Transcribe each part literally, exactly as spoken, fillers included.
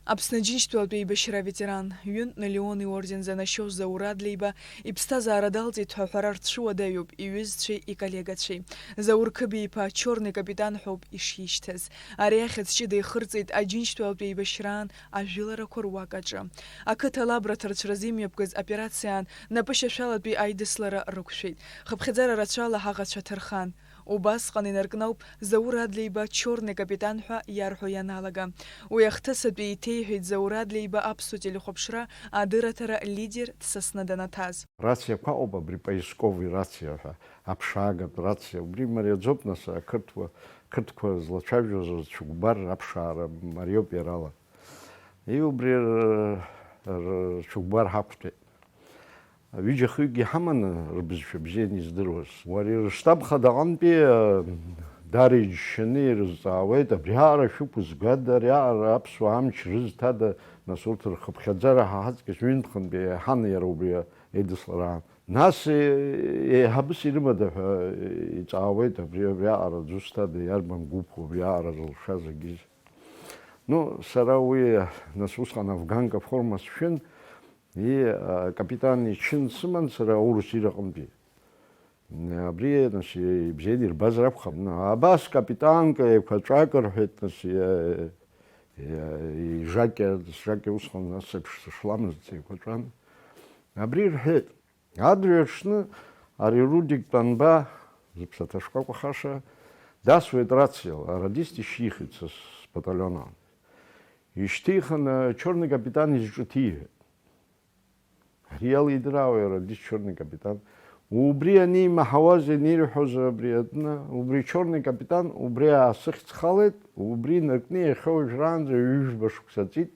Аԥсны Аџьынџьтәылатә еибашьра аветеран, ҩынтә Леон иорден занашьоу Заур Адлеиба иԥсҭазаара далҵит ҳәа аҳәара рцәыуадаҩуп иҩызцәеи иколлегацәеи. Заур Қыбиа-иԥа Чорный капитан ҳәоуп ишишьҭаз. Ари ахьӡ ҷыда ихырҵеит Аџьынџьтәылатә еибашьраан ажәыларақәа руак аҿы. Ақыҭа алабра ҭарцәразы имҩаԥгаз операциаан напышьашәалатәи аидыслара рықәшәеит. Хыԥхьаӡара рацәала ҳаӷацәа ҭархан. Убасҟан инаркны ауп Заур Адлеиба Чорный капитан ҳәа иарҳәо ианалага. Уи ахҭысатәи иҭеиҳәеит Заур Адлеиба аԥсуа телехәаԥшра адырраҭара лидер дсасны данаҭаз. Рациақәа ыҟоуп, абри поисковый рациа ҳәа, аԥшаагатә рациа, убри мариаӡоуп, нас, ақырҭуа, қырҭқәа злацәажәоз рцәыкәбар аԥшаара мариоуп иарала. И убри р-, р-, рцәыкәбар ҳақәтәеит. Ҩыџьа-хҩыкгьы ҳаманы, рбызшәа бзианы издыруаз. Уара, рыштаб хадаҟантәи, э, дара иџьшьаны ирызҵаауеит, абриаҟара шәықәызгада, ариаҟара аԥсуаа амч рызҭада, нас урҭ рхыԥхьаӡара ҳа ҳаҵкыс ҩынтәхынтәи еиҳан иара убри еидыслараан. Нас, э, еиҳабыс ирымада ҳәа, э, иҵаауеит абри, абриаҟара зусҭада, иарбан гәыԥу абриаҟара зылшаз агьыз. Ну, сара уи, нас, усҟан афганка форма сшәын, и, а, капитан ичын сыман сара аурыс ираҟынтәи. Абри, нас, ибзианы ирбазар акәхап. Ну, абас капитанка еиқәаҵәак рҳәеит, нас, иа-, иа-, ижакьа, сжакьа усҟан ас еиԥш сышламызт, еиқәаҵәан. Абри рҳәеит. Адырҩаҽны ари Рудик Тәанба, зыԥсаҭа шкәакәахаша, дасуеит рациала, арадист ишьихит са сбаталион аан. Ишьҭихын, Чорный капитан изҿыҭиҳәеит. Ари иалидыраауеи арадист Чорный капитан? Убри анимаҳауаз, ианирҳәоз абри атәны, убри Чорный капитан, убри аасыхьӡхалеит, убри инаркны иахьа уажәраанӡа ҩажәба шықәса ҵит.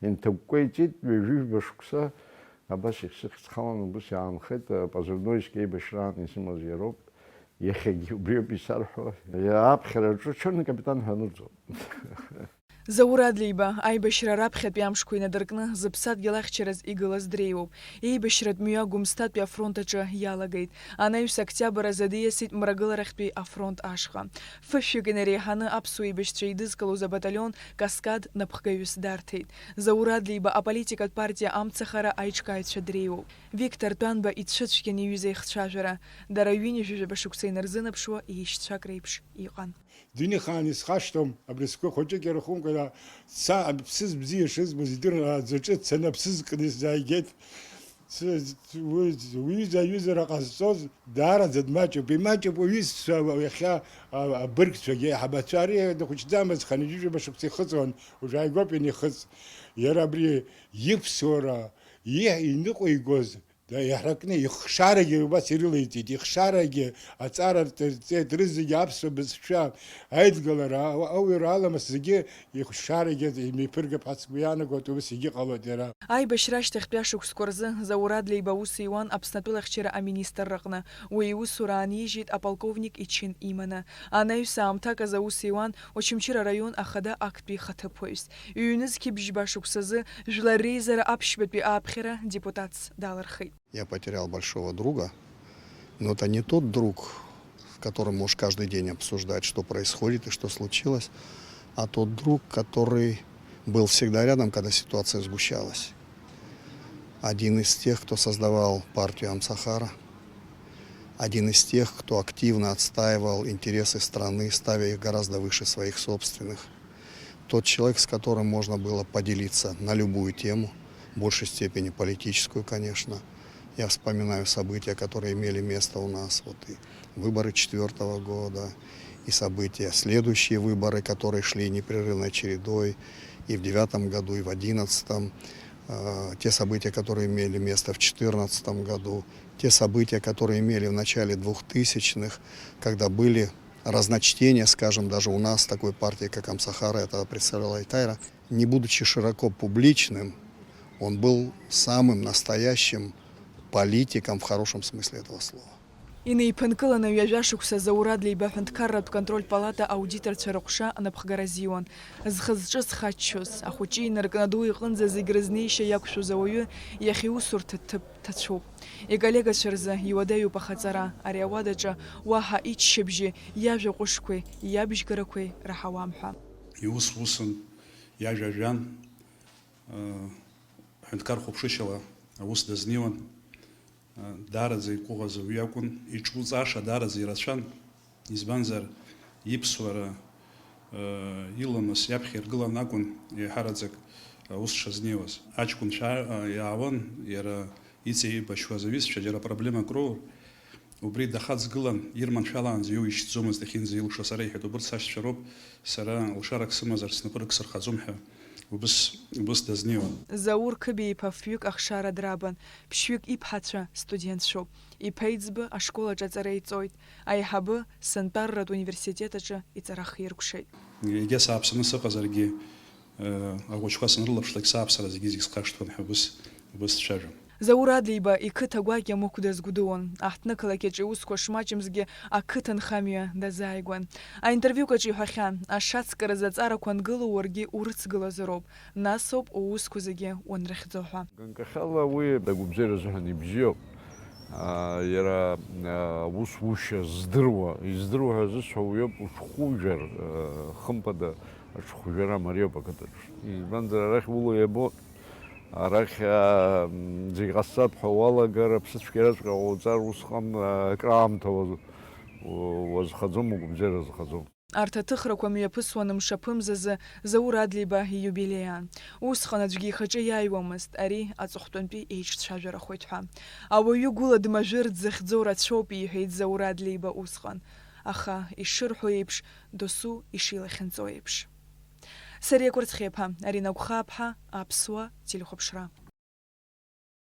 Инҭакәкәа иҵит, ҩажәижәба шықәса абас ихсыхьӡхалан, убас иаанхеит, позывной еибашьраан исымаз иароуп, иахьагьы убриоуп исарҳәо, аԥхьара аҿы Чорный капитан ҳәа анырҵоит. Заур Адлеиба аибашьра раԥхьатәи амшқәа инадыркны зыԥсадгьыл ахьчараз игылаз дреиуоуп. Еибашьратә мҩа Гәымсҭатәи афронт аҿы иалагеит. Анаҩс октиабр азы диасит Мрагыларахьтәи афронт ашҟа. Фышәҩык инареиҳаны аԥсуа еибашьцәа еидызкылоз абаталион Каскад напхгаҩыс дарҭеит. Заур Адлеиба аполитикатә партиа Амцахара аиҿкааҩцәа дреиуоуп. Виктор Тәанба ицәыцәгьан иҩыза ихцәажәара. Дара ҩынҩажәижәаба шықәса инарзынаԥшуа еишьцәак реиԥш иҟан. Дунеихаан исхашҭуам, абри сгәы хәыҷык ирахәымкәа, ца-, аԥсыз бзиа шызбоз идырра аӡаҿы дцаны аԥсыз кны сзааигеит. Ц-, уи, уи аҩызара ҟазҵоз даараӡа дмаҷуп. Имаҷуп уҩызцәа, иахьа, а, абыргцәагьы, аиҳабацәа. Ари дыхәыҷӡамызт, хынҩажәижәаба шықәса ихыҵуан, уажә ааигәоуп ианихыҵ. Иара абри иԥсуара, иҳ-, иныҟәигоз, да, иаҳракны, ихшарагьы убас ирылеиҵеит, ихшарагьы аҵара рҵеит, рызегьы аԥсуа бызшәа, аидгылара, ау-, ауаҩра аламыс зегьы ихшарагьы имеиԥыргап ҳәа сгәы иаанагоит, убас егьыҟалоит иара. Аибашьра ашьҭахьтәи ашықәсқәа рзы Заур Адлеиба аус иуан Аԥсны атәылахьчара аминистрраҟны. Уи иусура аанижьит аполковник ичын иманы. Анаҩс аамҭак азы аус иуан Очамчыра араион ахада актәи ихаҭыԥуаҩс. Ҩ-нызқь бжьба шықәсазы Жәлар реизара аԥшьбатәи ааԥхьара депутатс далырхит. Я потерял большого друга, но это не тот друг, с которым можешь каждый день обсуждать, что происходит и что случилось, а тот друг, который был всегда рядом, когда ситуация сгущалась. Один из тех, кто создавал партию Амсахара, один из тех, кто активно отстаивал интересы страны, ставя их гораздо выше своих собственных. Тот человек, с которым можно было поделиться на любую тему, в большей степени политическую, конечно. Я вспоминаю события, которые имели место у нас, вот и выборы четвёртого года, и события, следующие выборы, которые шли непрерывной чередой и в девятом году, и в одиннадцатом, э, те события, которые имели место в четырнадцатом году, те события, которые имели в начале двухтысячных, когда были разночтения, скажем, даже у нас такой партии, как Амсахара, это представляла Айтайра, не будучи широко публичным, он был самым настоящим политиком в хорошем смысле этого слова. Инеиԥынкыланы ҩажәа шықәса Заур Адлеиба аҳәынҭқарратә контрольтә палата аудиторцәа рыҟәша анапхгара азиуан. Зхы-зҿы зхаччоз, ахәыҷы инаркны аду иҟынӡа зегь рызнеишьа иақәшәоз ауаҩы иахьа иусурҭа ҭыԥ ҭацәуп. Иколлегацәа рзы иуадаҩуп ахаҵара, ари ауадаҿы уаҳа иччабжьи иажәа ҟәышқәеи иабжьгарақәеи раҳауам ҳәа. Иус усын, иажәа жәан, Ҳәынҭқар хәаԥшышьала аус дазнеиуан. Даараӡа иҟәыӷаз ауаҩы акәын, иҿлуҵааша даараӡа ирацәан, избанзар, иԥсуара, иламыс иаԥхьа иргылан акәын еиҳараӡак аус шазнеиуаз. Аҷкәынцәа иаауан, иара иҵеибашьуаз аҩызцәа, џьара проблемак роур, убри дахаҵгылан, ирманшәалаанӡа иоуишьҭӡомызт иахьынӡаилшо. Сара иҳәеит, убырҭ сашьцәа роуп, сара лшарак сымазар снапы рыгсырхаӡом ҳәа убыс, убыс дазнеиуан. Заур Қыбиа-иԥа фҩык ахшара драбан, ԥшьҩык иԥҳацәа студентцәоуп. Иԥеиӡбы ашкол аҿы аҵара иҵоит. Аиҳабы сынтәарратә университет аҿы иҵара хиркәшеит. Егьа сааԥсаны сыҟазаргьы, ахәыҷқәа санрылаԥшлак, сааԥсара зегьы-зегь схашҭуан ҳәа убыс, убыс дцәажәон. Заур Адлеиба иқыҭа гәакьа мықә дазгәдууан. Аҳҭнықалақь аҿы иусқәа шмаҷымзгьы, ақыҭанхамҩа дазааигәан. Аинтервиук аҿы иҳәахьан, ашацкыразы аҵарақәа ангылоу уаргьы урыцгылазароуп, насоуп уусқәа зегьы уанрыхьӡо ҳәа. Ганкахьала уи агәабзиара азыҳәан ибзиоуп. Аа, иара, аа, аус ушьа здыруа, издыруа ҳәа зысҳәо уиоуп, уҽхәыжәар, аа, хымԥада аҽхәжәара мариоуп ақыҭаҿы. Избанзар, арахь ула иабо, арахь, аа, м, зегь ҟасҵап ҳәа уалагар, аԥсыцәгьараҵәҟьа ҟауҵар, усҟан, аа, акраамҭа уаз-, у-, уазхаӡом, угәабзиара азхаӡом. Арҭ аҭыхрақәа мҩаԥысуан мшаԥымзазы Заур Адлеиба ииубилеи аан. Усҟан аӡәгьы ихаҿы иааиуамызт ари аҵыхәтәантәи еиҿцәажәарахоит ҳәа. Ауаҩы гәыла дмажәыр дзыхьӡо рацәоуп, иҳәеит Заур Адлеиба усҟан. Аха, ишырҳәо еиԥш, досу ишилахьынҵоу еиԥш. Сариа Кәарцхиаԥа, Арина Гәхааԥҳа, Аԥсуа телехәаԥшра.